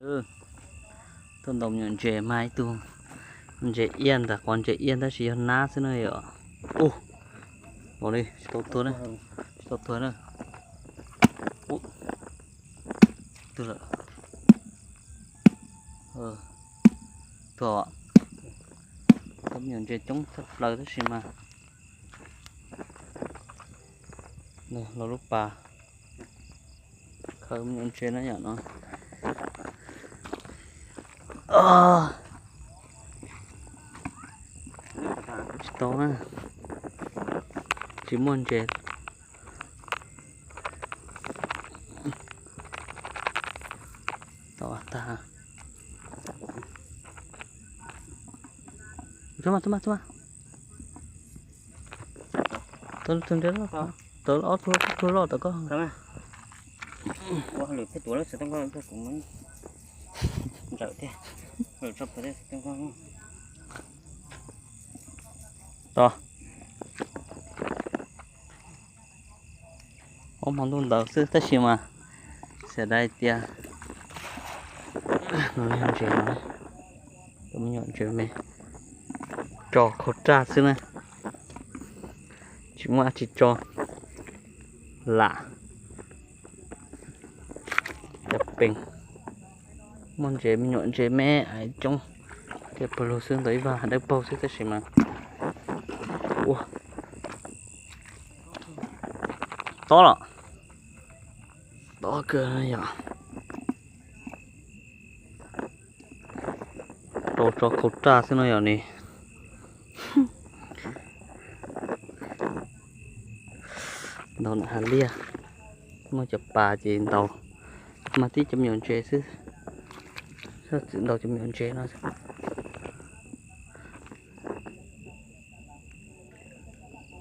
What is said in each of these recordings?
Tuaj ntaus me nyuam ntses mas ib tug ntses iab ntawm qhov ntses iab tab sis yog nab xwb na yom. Ua, los li tsis tau tuag na, tsis tau tuag na. Ua, tuag lawm. Tuag, tau me nyuam ntses coob tshaj plaws tab sis mas los lub pas khaws me nyuam ntses na yom no. Tsis tau na, tsis muaj ntses. Tau tag. Txhob mas, txhob mas, txhob mas. Tau ob tug loj tom koj. Ua lwm phej tuav lawm xwb tau koj, kuv muab ntsawm thiab, lwm tso puas thiab tau koj. Tau. Ob hmo ntuj ntawd xwb tab sis mas xav dai tias no ntses no, me nyuam ntses me tso khau raj xwb na, tsis muaj dab tsi tso lam. Cov pees muaj ntses me nyuam ntses me coob, tias pawg lug xwb ntawd ib vaj dawb paug xwb tab sis mas ua tob los tob kawg yom. Rau tso khau raj xwb no yom ni. Ntaus nram hav liaj, muaj cov pas ces ntaus mas tib cov me nyuam ntses xwb, txawm ntaus cov me nyuam ntses no.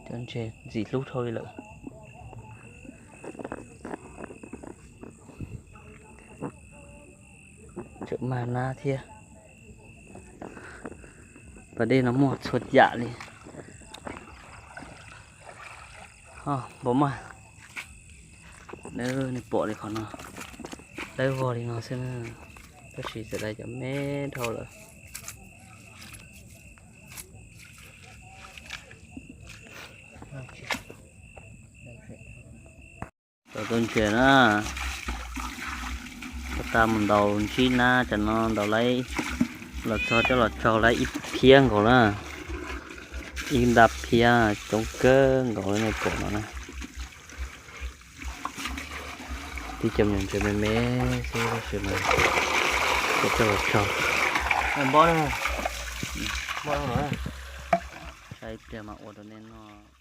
Cov ntses ntxim hlub dhau li lawm. Tseem mag nab thiab. Pas dej no muaj txhua yam li. Npaum mas nej pom li qhov no, dawb vog li no xwb na, tab sis txawm dai cov me dhau lawm. Tau tus ntses na, tau tas mus ntaus ntsib nab cov no ntaus laib, los txog coj los tsaug laib ib phiab nkaus na, ib nta phiab coob kawg nkaus li nej pom no na. Tib cov me nyuam ntses me me xwb tab sis mas coj los tsaug. Npob, npob no, saib ib pliag mas ua rau nej noj.